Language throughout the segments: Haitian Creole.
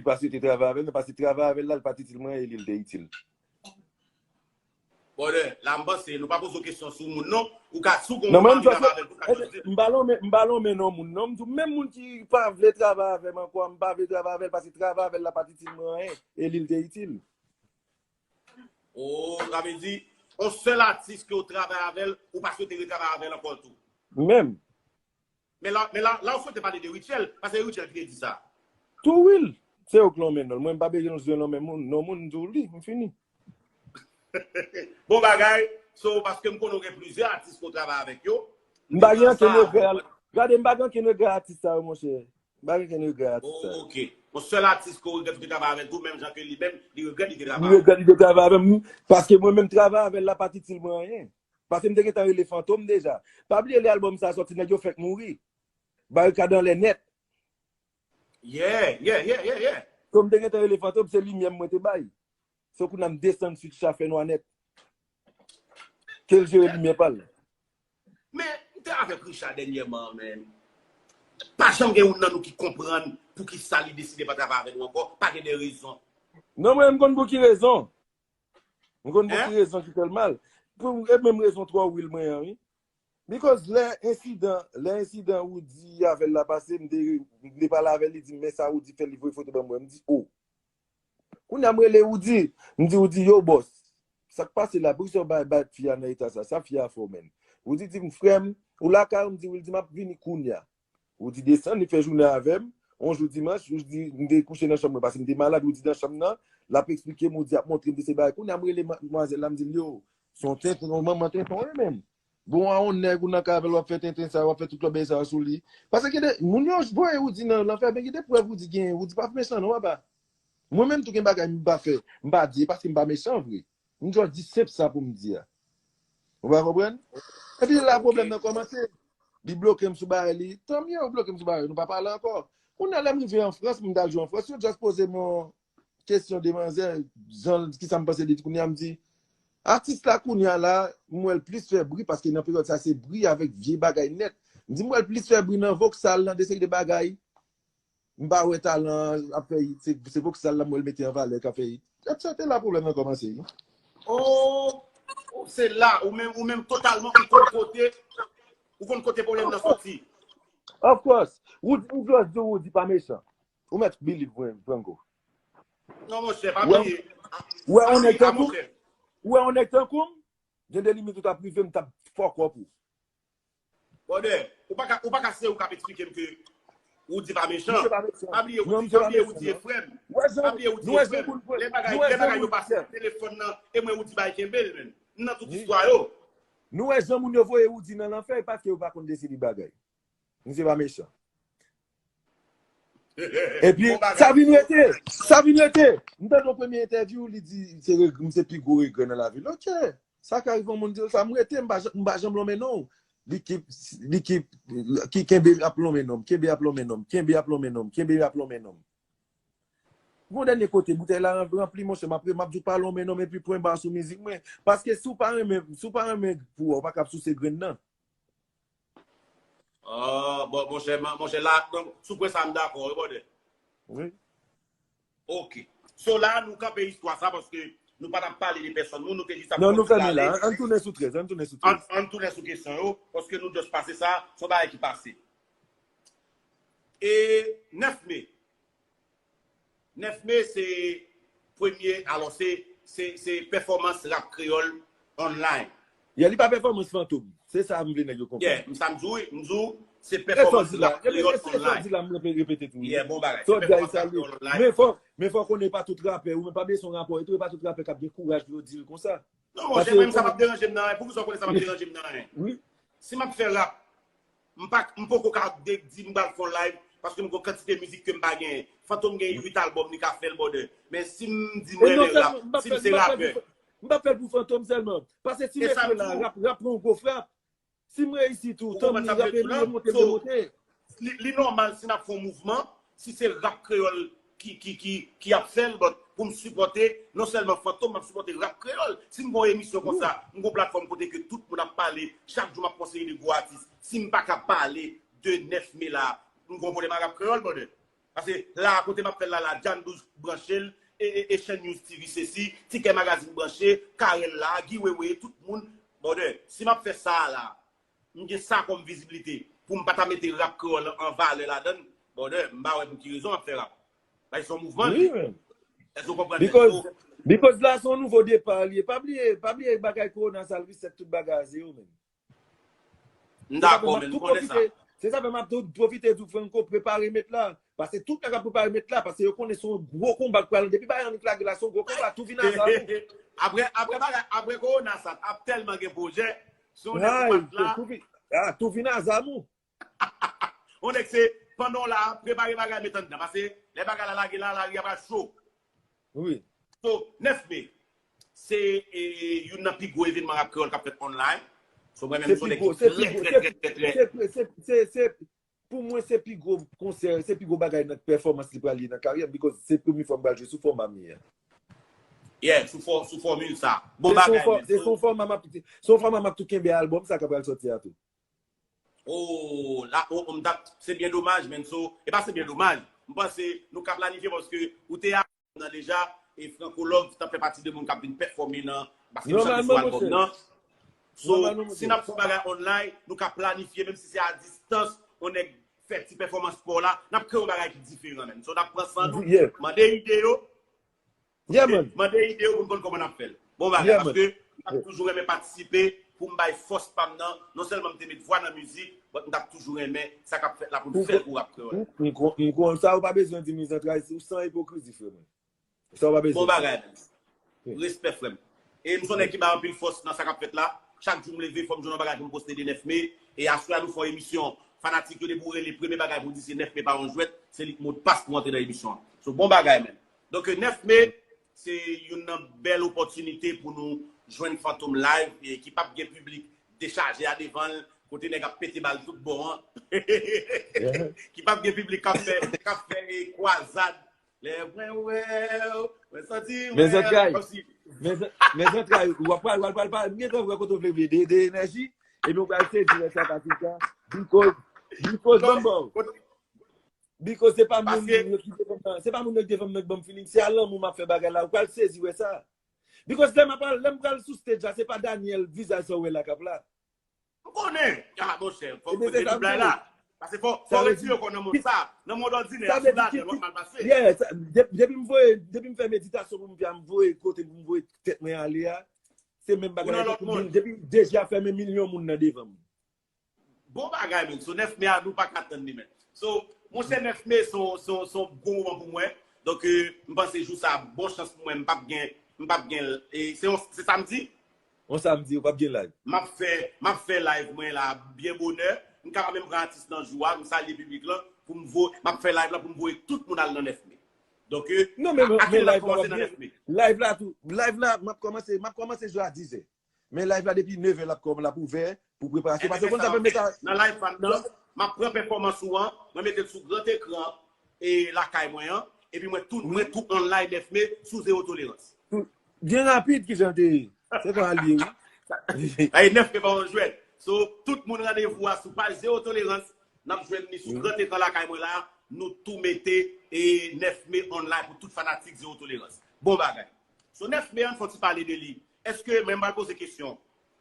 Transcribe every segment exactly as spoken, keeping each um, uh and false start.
paske yo te travay avè l, men paske travay avè l la, l pa t itil mwen, e li, l te itil. Brother, la m panse, nou pa poze w kesyon sou moun, non. Ou ka, si w gen yon moun ki travay avè l, ou ka chanje. M pa lonmen, m pa lonmen non moun, non. M di w, menm moun ki pa vle travay avè m ankò, m pa vle travay avè l, paske travay avè l la pa t itil mwen anyen, e li, l te itil. Oh, sa vle di, yon sèl atis ke w travay avè l, ou pa swete retravay avè l ankò tou. Menm. Men la, men la, la w swete pale de Rutshelle, paske Rutshelle ki te di sa. Tou wi l. Se yo k lonmen non l. Mwen m pa bezwen lonmen moun, non moun, m di w li, m fini. Bon bagay, so paske m konnen w gen plizyè atis ke w travay avèk yo. M pa gen ankenn regrè. Gade, m pa gen ankenn regrè atis sa yo, monchè. M pa gen ankenn regrè atis sa yo. Oh, ok. Yon sèl atis ke w regrèt ou te travay avè l tou, menm jan ke li menm, li regrèt li te travay avè l. Li regrèt li te travay avè m, paske mwen menm travay avè l la pa t itil mwen anyen. Paske m te gentan rele Fantom deja. Pa bliye lè albòm sa sòti, nèg yo fèk mouri. Barikad anlè nèt. Yeah, yeah, yeah, yeah, yeah. So m te gentan rele Fantom, se limyè m mwen te bay. So kounye a m desann switch la fè nwa nèt. Ke l jere limyè pa l. Men, m te avèk Richard dènyèman, men pa janm gen youn nan nou ki konprann poukisa li deside pa travay avèk nou ankò. Pa gen de rezon. Non, mwen, m konn pou ki rezon. M konn pou ki rezon ki fè l mal. Pou, e menm rezon twò real mwen an, wi. Because lè ensidan, lè ensidan Roody avè l la pase, m te, m te pale avè l, li di m, men sa Roody fè, li voye foto ban mwen. M di, oh. Kounye a m rele Roody, m di Roody, yo, bòs, sa k pase la? Poukisa w bay, bay fi a nan eta sa? Sa fi a fè w, menn? Roody di m, frè m, ou lakay ou? M di wi, li di m ap vini kounye a. Roody desann, li fè jounen avè m. On jou dimanch, Roody, m te kouche nan chanm mwen, paske m te malad, Roody nan chanm nan, l ap eksplike m, Roody ap montre m de se bagay. Kounye a m rele madmwazèl la, m di l, yo, se yon tenten, yon manman tenten w ye menm. Bon, a yon nèg ou nan kay avè l, w ap fè tenten sa, w ap fè tout lòt bagay sa sou li. Paske gen de, moun yo voye Roody nan lanfè, men gen de prèv Roody genyen, Roody pa mechan non, papa. Mwen menm tou gen bagay m pa fè, m pa di, e paske m pa mechan vre. M just di senp sa pou m di a. Ou pa konprann? Epi la pwoblèm nan kòmanse. Li bloke m sou bagay li. Tan mye ou bloke m sou bagay, nou pa pale ankò. Kounye a lè m rive an Frans, m t al jwe an Frans, yo just poze m yon kesyon de manzè, jan, kisa m panse de li kounye a, m di, atis la kounye a la, m wè l plis fè bri, paske nan peryòd sa se bri avèk vye bagay nèt. M di, m wè l plis fè bri nan voksal, nan de seri de bagay. M pa wè talan ap fè hit, se, se voksal la m wè l mete an valè k ap fè hit. Se la pwoblèm nan kòmanse, wi. Oh, oh, se la, ou menm, ou menm totalman, ou konn kote, ou konn kote pwoblèm nan soti. Of course. Roody, m just di Roody pa mechan. Ou mèt believe mwen, Franco. Non, monchè, pa bliye. Ou wè yon nèg tankou m? Ou wè yon nèg tankou m? Gen de limit ou t ap rive, m t ap fuck up ou. Brother, ou pa ka, ou pa ka se ou k ap eksplike m ke Roody pa mechan. Pa bliye Roody, pa bliye Roody e frè m. Pa bliye Roody e frè m. Lè bagay, lè bagay yo pase nan telefòn nan, e mwen Roody bay kenbe l, menn. M nan tout istwa yo. Nou wè jan moun yo voye Roody nan lanfè, e paske yo pa konn de seri bagay. Misye pa mechan. Epi, sa vin rete. Sa vin rete. M tande yon premye entèvyou, li di, se reg-, m se pi gwo regrè nan lavi l. Ok. Sa ka rive yon moun di l sa, m rete, m pa jan-, m pa janm lonmen non w. Li ki, li ki, ki kenbe ap lonmen non m, kenbe ap lonmen non m, kenbe ap lonmen non m, kenbe ap lonmen non m. Gon dènye kote, boutèy la ranpli, monchè, m ap, m ap di w pa lonmen non m, epi pwen ba sou mizik mwen. Paske si w pa renmen, si w pa renmen pou w, ou pa ka ap souse grenn nan. Ah, bon, monchè, monchè, la, donk, sou pwen sa, m dakò, wi, brother. Wi. Ok. So la, nou kanpe istwa sa, paske nou pa t ap pale de pèsòn moun, nou te jis ap konn pale. Non, nou fèmen la. Ann tounen sou trèz, ann tounen sou trèz. Ann, ann tounen sou kesyon yo, paske nou just pase sa, se yon bagay ki pase. E nèf me, nèf me, se premye, alò, se, se, se pèfòmans rap kreyòl online. Yeah, li pa pèfòmans Fantom. Se sa m vle nèg yo konprann. Yeah, m sa m di w, m di w, se pèfòmans rap kreyòl online. Se sa w di la, m repete tou. Yeah, bon bagay. Se pèfòmans rap kreyòl online. Men fò, men fò w konnen e pa tout rapè, ou menm pa bliye se yon rapè, e tou e pa tout rapè k ap gen kouraj pou yo di l konsa. Non, monchè, men sa p ap deranje m nan anyen. Poukisa w konnen sa p ap deranje m nan anyen? Wi. Si m ap fè rap, m pa, m poko ka de-, di m pral fè yon live, paske m gon kantite mizik ke m pa genyen. Fantom gen uit albòm, li ka fè l, brother. Men si m di m renmen rap, si m se rapè. M p ap fè l pou Fantom sèlman. Paske si m ekri la, rap, rap pran yon gwo frap. Si m reyisi tou, tanmi, rapè m yo monte, m yo monte. Li, li nòmal si n ap fè yon mouvman, si se rap kreyòl ki, ki, ki, ki ap fè l, but pou m sipòte, non sèlman Fantom, m ap sipòte rap kreyòl. Si m gon emisyon konsa, m gon platfòm kote ke tout moun ap pale, chak jou m ap konseye de gwo atis. Si m pa ka pale de nèf me la, m gon pwoblèm ak rap kreyòl, brother. Paske la, kote m ap fè l la, la, John Douz branche l, e, e, e Chen News T V sesi, Tikè Magazine branche, Karèl la, Guy Wewe, tout moun. Brother, si m ap fè sa a la, m gen sa kòm vizibilite, pou m pa ta mete rap kreyòl an valè ladan l, brother, m pa wè pou ki rezon m ap fè rap. Like, se yon mouvman, wi, men. Èske w konprann? Because, because la, se yon nouvo depa li ye. Pa bliye, pa bliye bagay kowona sa, l reset tout bagay a zewo, men. M dakò, men, m konnen sa. Se sa fè m ap tou pwofite di w, Franco, prepare mèt la. Paske tout nèg ap prepare mèt la, paske yo konnen se yon gwo konba k pral, depi bagay annik lage la, se yon gwo konba, tou vin a zam ou. Apre, apre bagay, apre kowona sa, ap tèlman gen pwojè, se yon nèg ou pa t la. Tou vin a zam ou. On nèg se, pandan w la, prepare bagay, met anndan. Paske lè bagay la lage la, lari a pral cho. Wi. So, nèf me, se e, youn nan pi gwo evènman rap kreyòl k ap fèt online. So, mwen menm, se yon nèg ki trè, trè, trè, trè, trè. Se, se, se, se, pou mwen, se pi gwo konsè, se pi gwo bagay nan pèfòmans li pral ye nan karyè m, because se premye fwa m pral jwe sou fòma m ye a. Yeah, sou fò-, sou fòmil sa. Bon bagay, men. Se yon fòma m ap, se yon fòma m ap tou kenbe albòm sa k ap pral sòti a tou. Oh, la, oh, oh, m t ap, se byen domaj, men. So, e pa se byen domaj. M panse nou ka planifye paske ou te a nan deja, e Franco Love t ap fè pati de moun k ap vin pèfòme nan, paske nou chante sou albòm nan. So, si n ap fè yon bagay online, nou ka planifye, menm si se a distans, yon nèg fè ti pèfòmans pou w la, n ap kreye yon bagay ki diferan, men. So, n ap pran san nou, mande ide yo, Yeah, man. Mande ide yo pou n konn kòman n ap fè l. Bon bagay, paske m t ap toujou renmen patisipe pou m bay fòs pa m nan. Non sèlman m te met vwa nan mizik, but m t ap toujou renmen sa k ap fèt la pou n fè l pou rap kreyòl. M, m, m, m konn sa, ou pa bezwen di m, Zantray, ou san ipokrizi, frè mwen. Sa ou pa bezwen. Bon bagay, men. Respè, frè m. E m se yon nèg ki bay anpil fòs nan sa k ap fèt la. Chak jou m leve, fò m jwenn yon bagay pou m poste de nèf me. E aswè a, nou fè yon emisyon. Fanatik yo depi w rele, premye bagay pou w di se nèf me pa yon jwèt. Se li k modpas pou antre nan emisyon an. So, bon bagay, men. Donk, nèf me, se youn nan bèl opòtinite pou nou jwenn Fantom Live, e ki p ap gen piblik dechaje a devan l, kote nèg ap pete bal tout bò an. Ki p ap gen piblik k ap fè, k ap fè, e, kwazad. Lè mwen wè w, mwen santi mwen kòmsi. Men zantray, w ap pral, w ap pral, pral, m gentan wè kote w vle vle, de, de enèji, epi w pral sezi wè sa, Patricia. Because, because, ban m ba w. Because se pa moun yo ki devan m nan, se pa moun yo ki devan m nan k ban m feeling. Se a lanmou m ap fè bagay la. Ou pral sezi wè sa. Because lè m ap al, lè m pral sou stage la, se pa Daniel vizaj sa w wè la k ap la. M konnen. Ah, monchè, fò m kote tout blay la. Paske fò, fò retire kò nan mond sa. Nan mond òdinè a, sou lajan, l ap mal pase. Yeah, sa, de-, depi m voye, depi m fè meditasyon pou m fè, m voye kote pou m voye tèt mwen ale a, se menm bagay la. Depi deja fèmen milyon moun nan devan m. Bon bagay, men. So, nèf me a, nou pa ka tann li, men. So, monchè, nèf me, se yon, se yon, se yon bon moman pou mwen. Donk, euh, m panse jou sa, bon chans pou mwen, m p ap gen, m p ap gen, e, se yon, se samdi? Yon samdi, ou p ap gen live. M ap fè, m ap fè live mwen la byen bonè. M kapab menm pran atis nan jou a, m salye piblik lan, pou m vo-, m ap fè live la pou m voye tout moun al nan nèf me. Donk, euh, non, men, a, a men kèl lè n ap kòmanse nan nèf me? Live la tou, live la, m ap kòmanse, m ap kòmanse jou a dizè. Men live la depi nevè l ap kòm, l ap ouvè pou preparasyon. Paske konn sa fè m mete a. Nan live pa m nan, m ap pran pèfòmans ou an, mwen mete l sou gran ekran e lakay mwen an, epi mwen tou, mwen tou online nèf me sou Zewo Tolerans. Byen rapid kijan te ye. Se kon al ye, wi. Ay, nèf me pa yon jwèt. So, tout moun randevou a sou paj Zewo Tolerans, n ap jwenn li sou gran ekran lakay mwen la, nou tou mete e nèf me online pou tout fanatik Zewo Tolerans. Bon bagay. So, nèf me, ann fè yon ti pale de li. Èske, men m pral poze kesyon.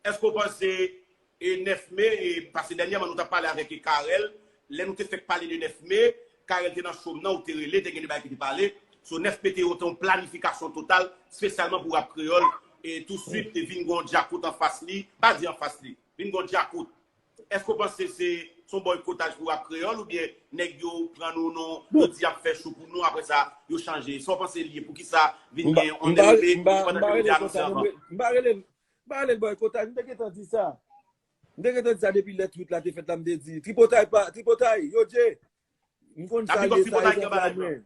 Èske w panse, e, nèf me, e, paske dènyèman nou t ap pale avèk, e, Carel, lè nou te fèk pale de nèf me, Carel te nan show m nan, ou te rele, te gen de bagay ki te pale. So, nèf me te yon, te yon planifikasyon total, espesyalman pou rap kreyòl, e touswit te vin gen yon djakout anfas li, pa di anfas li, vin gen yon djakout. Èske w panse se, se yon bòykotaj pou rap kreyòl oubyen nèg yo pran nou non, yo di y ap fè show pou nou, apre sa, yo chanje? Sa w panse li ye? Poukisa vin gen yon leve pandan ke yo te anonse anvan? M pa rele l, m pa rele l bòykotaj, m te gentan di sa. M te gentan di sa depi lè tweet la te fèt la, m te di, tripotay pa, tripotay, yo dje. M konn sa l ye, sa e zantray mwen.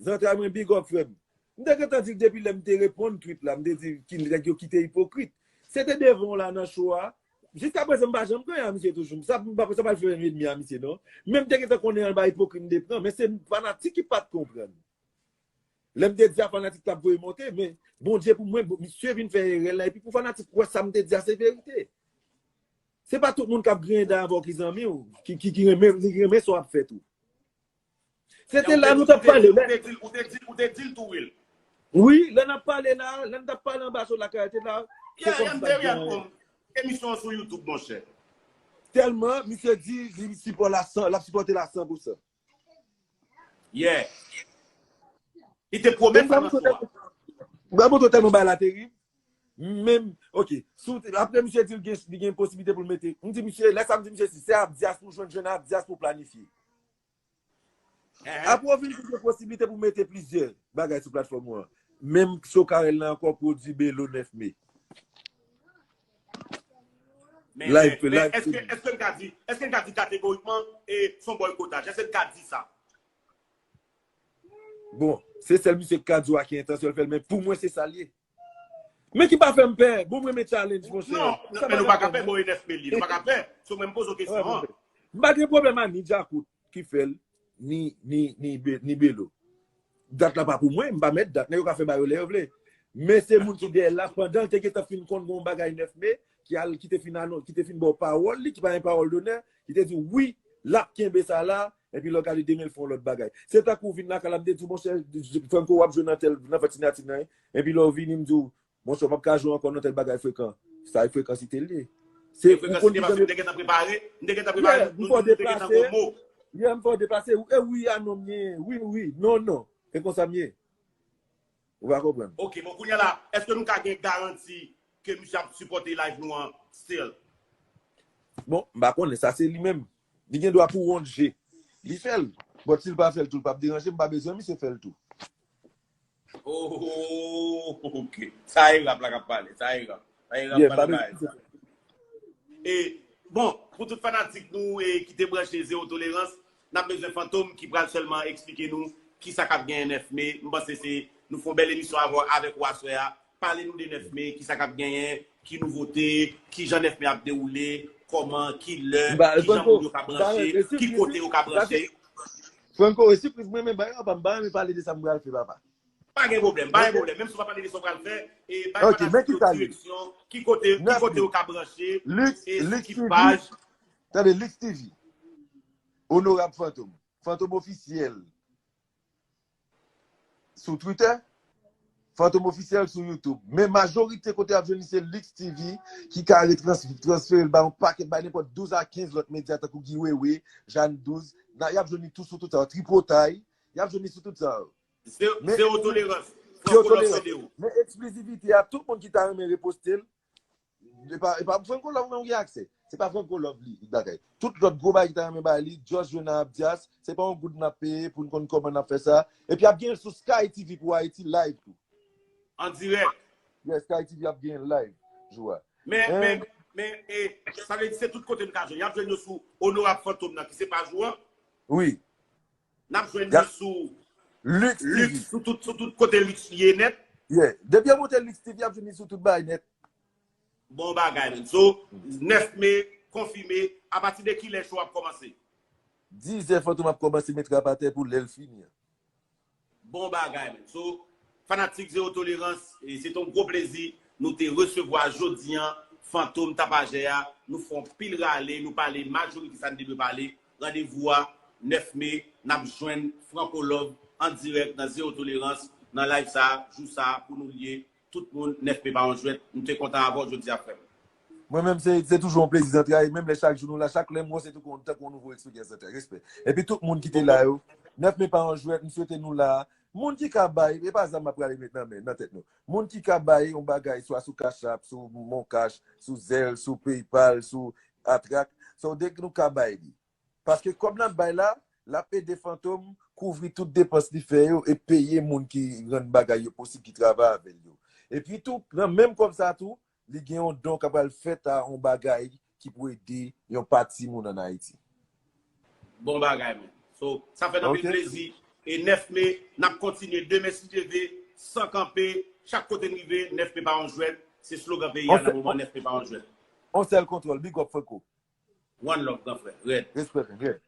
Zantray mwen, big up, frè m. M te gentan di l depi lè m te reponn tweet la, m te di ki nèg yo kite ipokrit. Se te devan w la nan show a. Jiskaprezan, m pa janm pran a misye toujou. Sa, m pa, sa pa fè m ènmi a misye, non. Men m te gentan konnen anba ipokrit m te pran, men se fanatik ki pa t konprann. Lè m te di a, fanatik t ap voye monte, men Bondye pou mwen, bon, misye vin fè erè l la, epi pou fanatik wè sa m te di a, se verite. Se pa tout moun k ap griyen dan avè w ki zanmi w, ki, ki, ki renmen, ki renmen sa w ap fè tou. Se te la nou t ap pale. Ou te di l tou, Will. Wi, lè n ap pale la, lè n t ap pale anba sou lakay, te la. Yeah, yeah, m te real, bon. Emisyon an sou YouTube, monchè. Tèlman, misye di, li sipò la san, l ap sipòte la san pou san. Yeah. Li te pwomèt sa nan fwa. Mwen montre tèlman bagay la terib. Menm, ok. Apre misye di li gen posiblite pou l mete. M di misye, lè sa m di misye, si se Abdias pou jwenn, jwenn Abdias pou planifye. Apre w vin pou gen posiblite pou mete plizyè bagay sou platfòm ou an. Menm Sokarèl la ankò pwodui Belo nèf me. Men, men, men, èske, èske n ka di, èske n ka di kategorikman e se yon bòykotaj? Èske n ka di sa? Bon, se sèl misye ki ka di w a ki entansyon l fè l, men pou mwen se sa l ye. Men ki pa fè m pè, bon m renmen challenge monchè. Non, men nou pa ka pè, bon e nèf me li, nou pa ka pè. Se mwen m poze w kesyon an. M pa gen pwoblèm a ni Djakout ki fè l, ni, ni, ni, ni Belo. Dat la pa pou mwen, m pa mèt dat, nèg yo ka fè bagay yo lè yo vle. Men se moun ki dèyè l la, pandan l te gentan fin konn gon bagay nèf me, ki al, ki te fin anon, ki te fin ba w pawòl li, ki pa gen pawòl donè, ki te di wi, l ap kenbe sa la, epi lè w gade demen l fè yon lòt bagay. Se tankou w vin lakay la, m te di w, monchè, Franco w ap jwe nan tèl, nan fèt Sinati nan, epi lè w vini m di w, monchè, w p ap ka jwe ankò nan tèl bagay frekan. Sa e frekansite l ye. Se frekansite paske m te gentan prepare, m te gentan prepare, nou, nou te gentan gon mo. Yeah, m fè w deplase, e wi a non m ye, wi, wi, non, non. E konsa m ye. Ou pa konprann. Ok, bon, kounye a la, èske nou ka gen garanti ke misye ap sipòte live nou an still? Bon, m pa konnen, sa se li menm. Li gen dwa pou wont je. Li fè l. But si l pa fè l tou, l p ap deranje m, m pa bezwen misye fè l tou. Oh, ok. Sa e rap la k ap pale. Sa e rap. Sa e rap, yeah, pa de bagay sa. E, bon, pou tout fanatik nou e ki te branche Zewo Tolerans, n ap bezwen Fantom ki pral sèlman eksplike nou kisa k ap genyen nèf me. M panse se nou fè yon bèl emisyon avè, avèk ou aswè a. Pale nou de nèf me, kisa k ap genyen, ki nouvote, kijan nèf me ap dewoule, kòman, kilè, kijan moun yo ka branche, ki kote yo ka branche. Franco, e sipriz mwen, men bay yo pa m pa renmen pale de sa m pral fè, papa. Pa gen pwoblèm, pa gen pwoblèm. Menm si w pa pale de sa w pral fè, e bay fanatik yo direksyon, ki kote, ki kote yo ka branche, e sou ki paj. Tande, Lix T V. Onorab Fantom. Fantom Ofisyèl sou Twitter, Fantom Ofisyèl sou YouTube. Men majorite kote y ap jwenn li se Lix T V ki ka retransfere l ba yon pakèt bay nenpòt douz a kenz lòt medya tankou Guy Wewe, Jeanne douz. Y ap jwenn li tou sou tout sa yo. Tripotay, y ap jwenn li sou tout sa yo. Zewo tolerans. Franco Love Video. Men eksklizivite a, tout moun ki ta renmen reposte l, e pa, e pa Franco Love menm ki gen aksè. Se pa Franco Love li, li bagay. Tout lòt gwo bagay ki ta renmen bay li, Just jwenn nan Abdias, se pa yon goud n ap peye pou n konn kòman n ap fè sa. Epi ap gen l sou Sky T V pou Ayiti live tou. An dirèk. Yes, Sky T V ap gen l live jou a. Men, men, men, e, sa vle di se tout kote n ka jwenn. Y ap jwenn yo sou Onorab Fantom nan ki se paj ou an. Wi. N ap jwenn li sou Lix, sou tout, sou tout kote Lix ye nèt. Yeah. Depi yo monte Lix T V, y ap jwenn li sou tout bagay nèt. Bon bagay, menn. So, nèf me, konfime, apati de kilè show ap kòmanse? Dizè Fantom ap kòmanse met rap atè pou lè l fini an. Bon bagay, menn. So, fanatik Zewo Tolerans, e se te yon gwo plezi nou te resevwa jodi an Fantom Tapajè a. Nou fè yon pil rale, nou pale majorite sa n te dwe pale. Randevou a, nèf me, n ap jwenn Franco Love an dirèk nan Zewo Tolerans, nan live sa, jou sa, pou nou l ye. Tout moun, nèf me pa yon jwèt. M te kontan avè w jodi a, frè m. Mwen menm, se, se toujou yon plezi, Zantray. Menm lè chak jou nou la, chak lè m wè w, se tankou, tankou yon nouvo eksperyans, Zantray. Respè. Epi tout moun ki te la yo, nèf me pa yon jwèt, m swete nou la. Moun ki ka bay, e pa zam m ap prale met nan men, nan tèt nou. Moun ki ka bay yon bagay, swa sou Cash App, sou Mon Cash, sou Zelle, sou PayPal, sou Atrak, sa w de nou ka bay li. Paske kòb n ap bay la, l ap ede Fantom kouvri tout depans li fè yo e peye moun ki rann bagay yo posib, ki travay avè l yo. Epi tou, nan menm kòb sa tou, li gen yon don k ap pral fèt a yon bagay ki pou ede yon pati moun ann Ayiti. Bon bagay, menn. So, sa fè n anpil plezi. E nèf me, n ap kontinye demen si Dye vle, san kanpe, chak kote n rive, nèf me pa yon jwèt. Se slogan peyi a nan moman, nèf me pa yon jwèt. On sèl kontwòl, big up Franco. One love, gran frè. Red. Respè, red.